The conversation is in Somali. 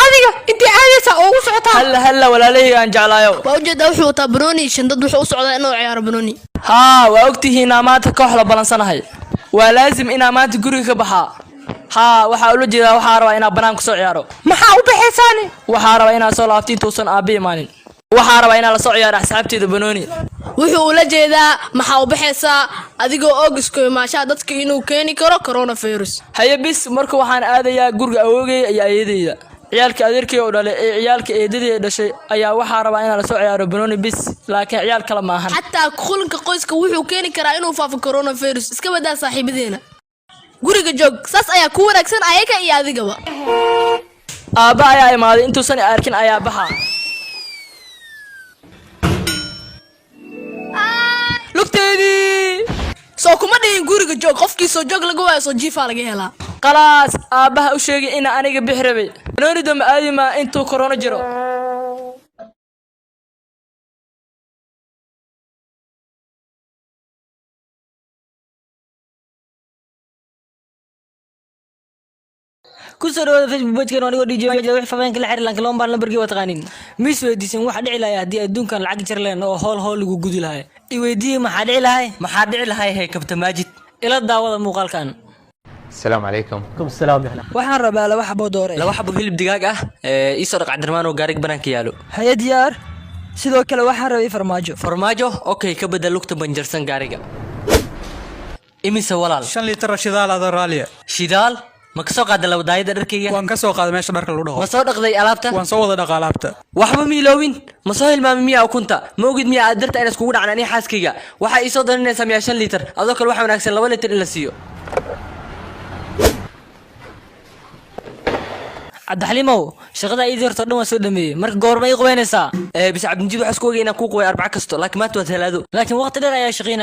Adiga intii aadaysaa oo ugu socotaa. Halla halla, walaalahey aan jeclaayo. Waa ujeedaa, wuxuu wataa banooni shandad, wuxuu u socdaa inuu ciyaaro banooni. Haa, waa ogtihiinaa maanta koox la balansanahay. Waa laasim inaa maanta guriga ka baxaa. Haa, waxaa ula jeedaa waxaa rabaa inaa banaan kusoo ciyaaro. Maxaa u baxaysaani? Waxaa rabaa inaa soo laabto intuusan aabbe imaanin. Waxaa rabaa inaa lasoo ciyaaro asxaabteeda banooni. Wuxuu ula jeedaa maxaa u baxaysaa adigoo og isku imaashaha dadka inuu keeni karo coronavirus. Haye bis, marka waxaan aadayaa guriga awoogay iyo ayadeyda. Ciyaalka adeerkay oo dhalay ee ciyaalka eedadii dhashay ayaa waxaa rabaa inaa lasoo ciyaaro banooni bis, laakiin ciyaal kale maahan. Xataa kulanka qoyska wuxuu keeni karaa inuu faafo coronavirus. Iska badaa saaxiibadeena, guriga joog, saas ayaa ku wanaagsan ayaga iyo adigaba. Aabba ayaa imaaday, intuusan i arkin ayaa baxa. Lugteydii! Soo kuma dhihin guriga joog? Qofkii soo joog laga waayo soo jiifaa laga helaa. Khalaas, aabbaha u sheegay ina aniga bixi rabay. Banooni damba aadi maa intuu korona jiro. Kusoo dhawaada Facebook page-kan, anigoo DJ wix faafeenka la xiriir lanka lombaan lambarkii waa taqaanin. Mis weydiisan waxa dhici lahay haddii adduunkan lacag jar leen oo hool hool lagu gudi lahay? I weydiiye, maxaa dhici lahay? Maxaa dhici lahay? Hey, kabta Maajid, ila daawada muuqaalkan. السلام عليكم. السلام يا. Waxaan rabaa 2 xabo doore. 2 xabo hilib digaag ah ee ii soo dhaq, Cabdirmaan, oo gaarig banaanka yaalo. Haye, diyaar. Sidoo kale waxaan rabay farmaajo. Farmaajo, okay. Ka bedel lugta banjarsan gaariga. Imise, walaal? 5 litir shidaal adoo raaliya. Shidaal ma ka soo qaada labadaayada dharkayga? Waan ka soo qaaday meesha dharka lagu dhaqo. Ma soo dhaqday alaabta? Waan soo wada dhaqa alaabta. Waxba miiloowin, ma soo hilmaamay miyaa ukunta? Ma ogid miyaa aad darta ayna iskugu dhacna aniga xaaskayga? Waxaa ii soo daninaysaa miyaa 5 litir? Adoo kale waxa wanaagsan 2 litir in la siiyo. Cabdixaliimow, shaqada iidii horta dhan waan soo dhameeyey, marka goorma ii qubeynaysaa? Ee bis, Cabdimjiid, waxaa isku ogay inaan kuu qubay Arbaco kasto, laakiin maanta waa Talaado. Laakiin waqti dheer ayaa shaqeynaya.